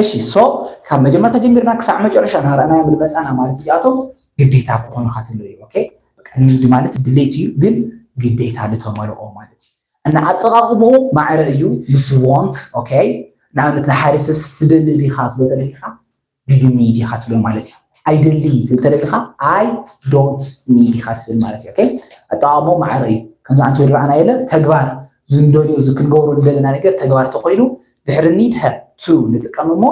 እሺ፣ so ካብ መጀመርታ ጀሚርና ክሳዕ መጨረሻ እናረኣናዮም ዝመፃና ማለት እዚኣቶም ግዴታ ክኾኑኻ ትብሎ እዩ። Okay፣ በቃ need ማለት ድሌት እዩ፣ ግን ግዴታ ዝተመልኦ ማለት እዩ። እና ኣጠቓቕምኡ ማዕረ እዩ ምስ want። Okay፣ ንኣብነት ንሓደ ሰብ ትደሊ ዲኻ ትብሎ ተደሊኻ do you need ኢኻ ትብል ማለት እዩ። ኣይደሊ ትብል ተደሊኻ I don't need ኢኻ ትብል ማለት እዩ። Okay፣ ኣጠቓቕምኡ ማዕረ እዩ። ከምዚ ኣንቲ ዝረኣና የለ ተግባር ዝንደልዮ ክንገብሮ ዝደለና ነገር ተግባር ተኮይኑ ድሕሪ need have to ንጥቀም እሞ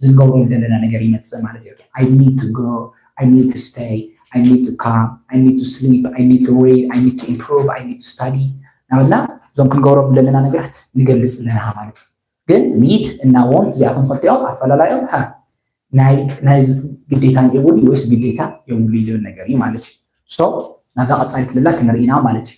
ዝንገብሮ ዝደለና ነገር ይመፅእ ማለት እዩ። Okay፣ I need to go, I need to stay, I need to come, I need to sleep, I need to read, I need to improve, I need to study ናበልና እዞም ክንገብሮም ዘለና ነገራት ንገልፅ ኣለና ማለት እዩ። ግን need እና want እዚኣቶም ክልቲኦም ኣፈላላዮም ሃ ናይ ናይ ግዴታ የብሉ ወይስ ግዴታ የብሉ ይብል ነገር እዩ ማለት እዩ። So ናብዛ ቀፃሊት ልላ ክንርኢና ማለት እዩ።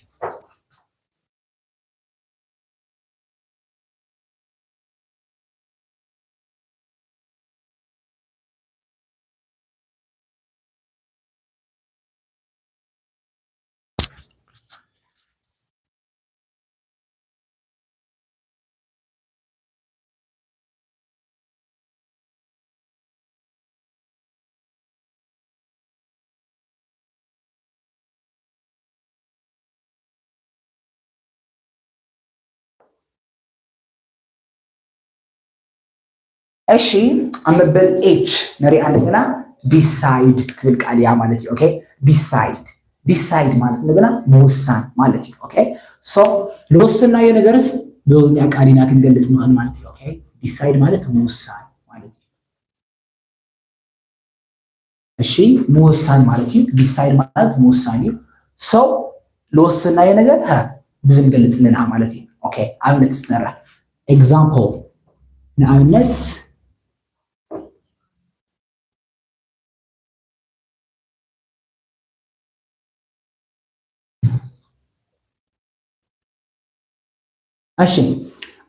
እሺ፣ ኣብ መበል ኤች ንሪኣ ኣለና። ዲሳይድ ትብል ቃል እያ ማለት እዩ። Okay፣ ዲሳይድ ዲሳይድ ማለት እንደገና ምውሳን ማለት እዩ። Okay፣ so ዝወሰናዮ ነገርስ ብወዝኛ ቃል ኢና ክንገልፅ ንኽእል ማለት እዩ። Okay፣ ዲሳይድ ማለት ምውሳን ማለት እዩ። እሺ፣ ምውሳን ማለት እዩ። ዲሳይድ ማለት ምውሳን እዩ። So ዝወሰናዮ ነገር ሃ ብዝንገልፅ ኣለና ማለት እዩ። Okay፣ ኣብነት ስነራ example ንኣብነት እሺ፣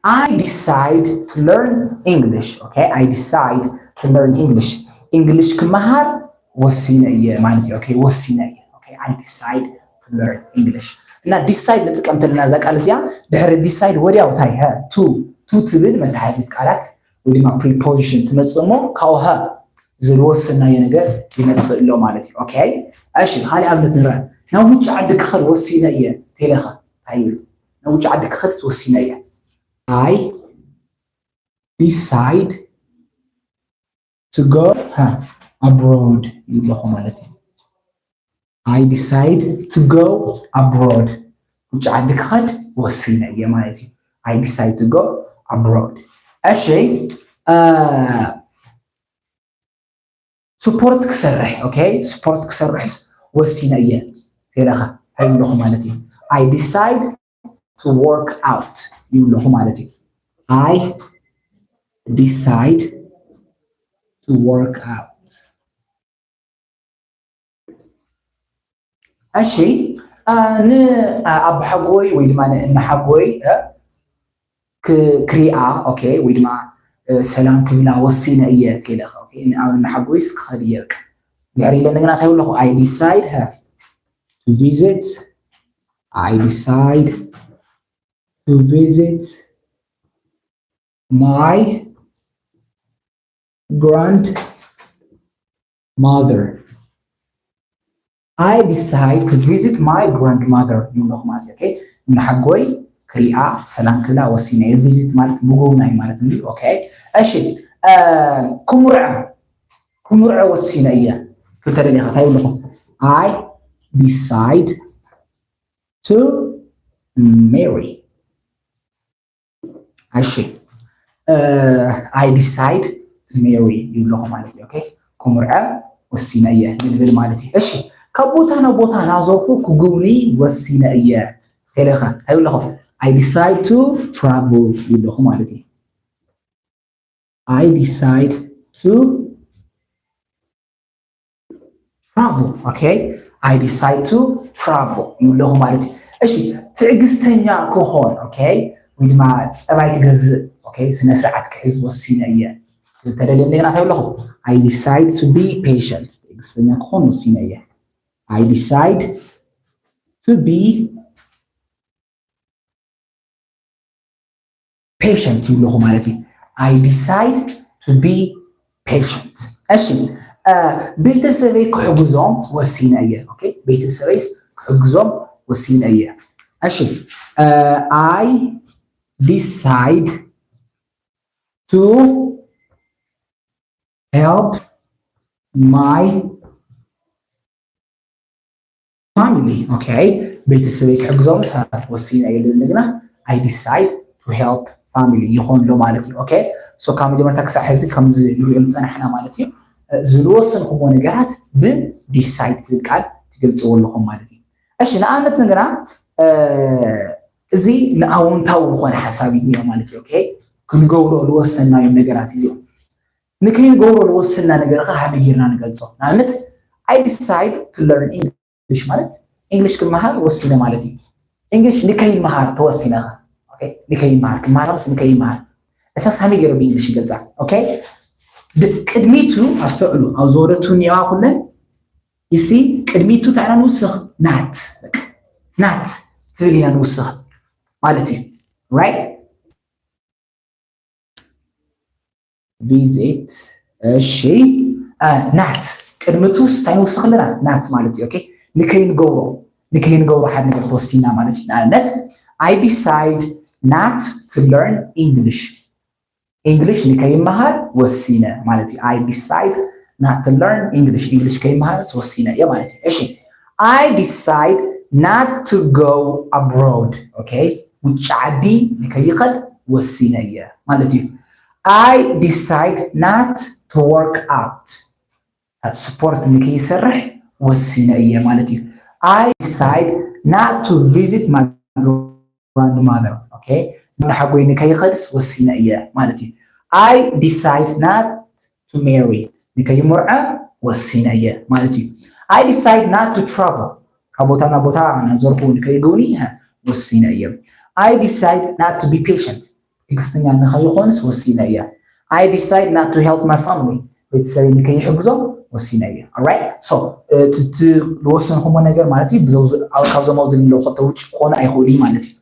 I decide to learn English። Okay፣ I decide to learn English። English ክመሃር ወሲነ እየ ማለት እዩ። Okay፣ ወሲነ እየ። Okay፣ I decide to learn English። እና ዲሳይድ ንጥቀም ተለና እዛ ቃል እዚኣ ድሕሪ ዲሳይድ ወዲያው እንታይ ሃ ቱ ቱ ትብል መተሓሒዚት ቃላት ወይ ድማ ፕሪፖዚሽን ትመፅእ እሞ ካብኡ ሃ ዝወሰናዮ ነገር ይመፅእ ኣሎ ማለት እዩ። Okay፣ እሺ፣ ካልእ ኣብነት ንረአ። ናብ ውጭ ዓዲ ክኸድ ወሲነ እየ ተለኻ እንታይ ይብል? ናብ ውጭ ዓዲ ክኸድ ወሲነ እየ። I decide to go ሃ abroad ይብለኹ ማለት እዩ። I decide to go abroad። ውጭ ዓዲ ክኸድ ወሲነ እየ ማለት እዩ። I decide to go abroad። እሺ፣ ስፖርት ክሰርሕ። Okay፣ ስፖርት ክሰርሕስ ወሲነ እየ ተለኻ እንታይ ይብለኹ ማለት እዩ? I decide to work out ይብለኹ ማለት እዩ። I decide to work out። እሺ፣ ንኣቦሓጎይ ወይ ድማ ንእመሓጎይ ክሪኣ፣ okay፣ ወይ ድማ ሰላም ክብላ ወሲነ እየ ተለኻ። Okay፣ ንኣብ እመሓጎይስ ክኸድ እየ። ድሕሪ ኢለ እንደገና እንታይ ይብለኹ? I decide to visit I decide to visit my grandmother። I decide to visit my grandmother ይብለኹ ማለት እዩ። Okay፣ ንሓጎይ ክሪኣ ሰላም ክብላ ወሲነ እየ። ቪዚት ማለት ምጉብናይ ማለት እዩ። Okay፣ እሺ፣ ክምርዖ ክምርዖ ወሲነ እየ። ክልተ ደቂኻ እንታይ ይብለኹ? I decide to marry። እሺ፣ I decide to marry ይብለኹ ማለት እዩ። Okay፣ ክምርዐ ወሲነ እየ ንብል ማለት እዩ። እሺ፣ ካብ ቦታ ናብ ቦታ ናዞርኩ ክጉብኒ ወሲነ እየ። ከይለኸ እንታይ ይብለኹ? I decide to travel ይብለኹ ማለት እዩ። I decide to travel። Okay፣ I decide to travel ይብለኹ ማለት እዩ። እሺ ትዕግስተኛ ክኾን okay ወይ ድማ ፀባይ ክገዝእ okay ስነ ስርዓት ክሕዝ ወሲነ እየ። ተደልየ እንደገና እንታይ ኣለኹ? I decide to be patient ትዕግስተኛ ክኾን ወሲነ እየ። I decide to be patient ይብለኹ ማለት እዩ። I decide to be patient። እሺ ቤተሰበይ ክሕግዞም ወሲነ እየ። ቤተሰበይ ክሕግዞም ወሲነ እየ። እሺ I decide to help my family okay ቤተሰበይ ክሕግዞም ወሲነ እየ። እንደገና I decide to help family ይኾን ኣሎ ማለት እዩ። okay so ካብ መጀመርታ ክሳብ ሕዚ ከምዚ ንሪኦም ዝፀናሕና ማለት እዩ። ዝወሰንኩሞ ነገራት ብ decide ትብል ቃል ትገልፅዎ ኣለኹም ማለት እዩ። እሺ ንኣብነት ንግራ እዚ ንኣወንታዊ ዝኾነ ሓሳብ እዩ ማለት እዩ። okay ክንገብሮ ዝወሰናዮም ነገራት እዚኦም ንከይንገብሮ ዝወሰና ነገር ከ ሃመይ ጌርና ንገልፆ? ንኣብነት I decide to learn English ማለት English ክመሃር ወሲነ ማለት እዩ። English ንከይመሃር ተወሲነ ከ ንከይመሃር ክመሃር ስ ንከይመሃር እሳስ ሃመይ ገይረ ብ English ይገልፃ? okay ቅድሚቱ ኣስተውዕሉ ኣብ ዝበለቱ ኒዋ ኩለን you see ቅድሚቱ እንታይ ኢና ንውስኽ? not not ትብል ኢና ንውስኽ ማለት እዩ። right visit እሺ not ቅድሚቱስ እንታይ ንውስኽ ኣለና? not ማለት እዩ። okay ንከይንገብሮ ንከይንገብሮ ሓደ ነገር ተወሲና ማለት እዩ። ንኣብነት I decide not to learn English English ንከይመሃር ወሲነ ማለት እዩ። I decide not to learn English English ከይመሃር ወሲነ እየ ማለት እዩ። እሺ I decide not to go abroad okay ውጭ ዓዲ ንከይኸድ ወሲነ እየ ማለት እዩ። I decide not to work out ስፖርት ንከይሰርሕ ወሲነ እየ ማለት እዩ። I decide not to visit my grandmother okay ንሓጎይ ንከይኸድስ ወሲነ እየ ማለት እዩ። I decide not to marry ንከይምርዖ ወሲነ እየ ማለት እዩ። I decide not to travel ካብ ቦታ ናብ ቦታ እናዘርኩ ንከይግውኒ ወሲነ እየ። I decide not to be patient ትዕግስተኛ ንኸይኾንስ ወሲነ እየ። I decide not to help my family ቤተሰበይ ንከይሕግዞም ወሲነ እየ። right so ዝወሰንኩሞ ነገር ማለት እዩ ካብዞም ኣብዚ ዘለዉ ክልተ ውጭ ክኾኑ ኣይኽእሉ ማለት እዩ።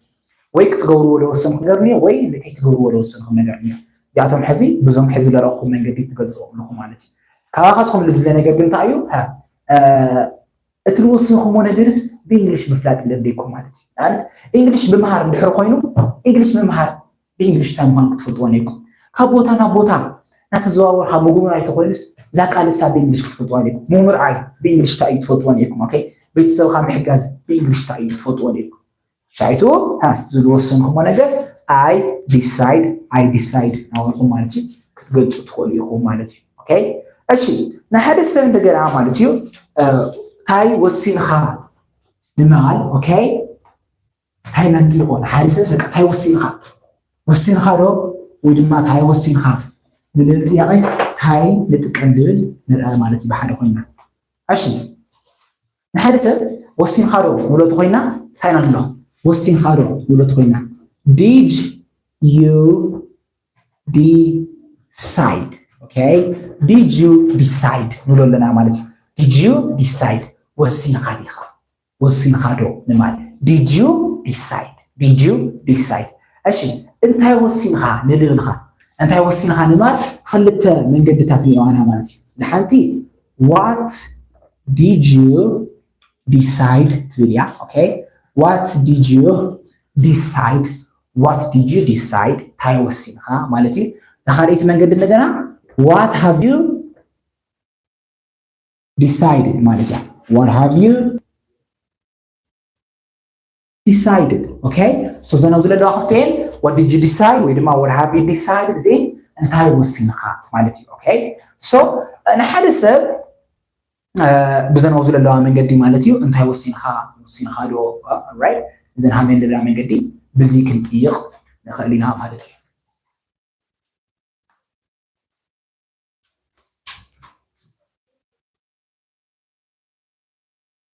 ወይ ክትገብርዎ ዝወሰንኩም ነገር እኒኦ ወይ ከይትገብርዎ ዝወሰንኩም ነገር እኒኦ። እዚኣቶም ሕዚ ብዞም ሕዚ ዝረእኹም መንገዲ ትገልፅዎ ኣለኹ ማለት እዩ። ካባኻትኩም ዝድለ ነገር ግን እንታይ እዩ? እቲ ዝወሰንኩሞ ነገርስ ብእንግሊሽ ምፍላጥ ኣለኩም ማለት እዩ። ንኣብነት እንግሊሽ ብምሃር እንድሕር ኮይኑ እንግሊሽ ምምሃር ብእንግሊሽ እንታይ ምዃኑ ክትፈልጥዎ ነይኩም። ካብ ቦታ ናብ ቦታ እናተዘዋወርካ ምጉብናይ ተኮይኑስ እዛ ቃል እሳ ብእንግሊሽ ክትፈልጥዋ ነይኩም። ምምርዓይ ብእንግሊሽ እንታይ እዩ ትፈልጥዎ ነይኩም። okay ቤተሰብካ ምሕጋዝ ብእንግሊሽ እንታይ እዩ ትፈልጥዎ ነይኩም። ሻይቱ ዝወሰንኩሞ ነገር I decide I decide ናበልኩም ማለት እዩ ክትገልፁ ትኽእሉ ኢኹም ማለት እዩ። okay እሺ ንሓደ ሰብ እንደገና ማለት እዩ እንታይ ወሲንካ ንምባል okay እንታይ ኢና ንጥይቆ ንሓደ ሰብ በቃ እንታይ ወሲንካ ወሲንካ ዶ ወይ ድማ እንታይ ወሲንካ ንልእል ጥያቄስ እንታይ ንጥቀም ዝብል ንርኣ ማለት እዩ ብሓደ ኮይና። እሺ ንሓደ ሰብ ወሲንካ ዶ ንብሎ ተኮይና እንታይ ኢና ንብሎ? ወሲንካ ዶ ንብሎ ተኮይና did you decide okay did you decide ንብሎ ኣለና ማለት እዩ። did you decide ወሲንካ ዲኻ ወሲንካ ዶ ንማል did you decide did you decide እሺ እንታይ ወሲንካ ንልብልካ እንታይ ወሲንካ ንማል ክልተ መንገድታት ንየዋና ማለት እዩ። ዝሓንቲ what did you decide ትብል እያ። okay what did you decide what did you decide እንታይ ወሲንካ ማለት እዩ። ዝካልኣይቲ መንገዲ እንደገና what have you decided ማለት እያ። what have you decided okay so ዘን ኣብዚ ዘለዋ ክልተኤን what did you decide ወይ ድማ what have you decided እዚ እንታይ ወሲንካ ማለት እዩ። okay so ንሓደ ሰብ ብዘን ኣብዚ ዘለዋ መንገዲ ማለት እዩ እንታይ ወሲንካ ወሲንካ ዶ right እዘን ሃመን ዘለዋ መንገዲ ብዚ ክንጥይቕ ንኽእል ኢና ማለት እዩ።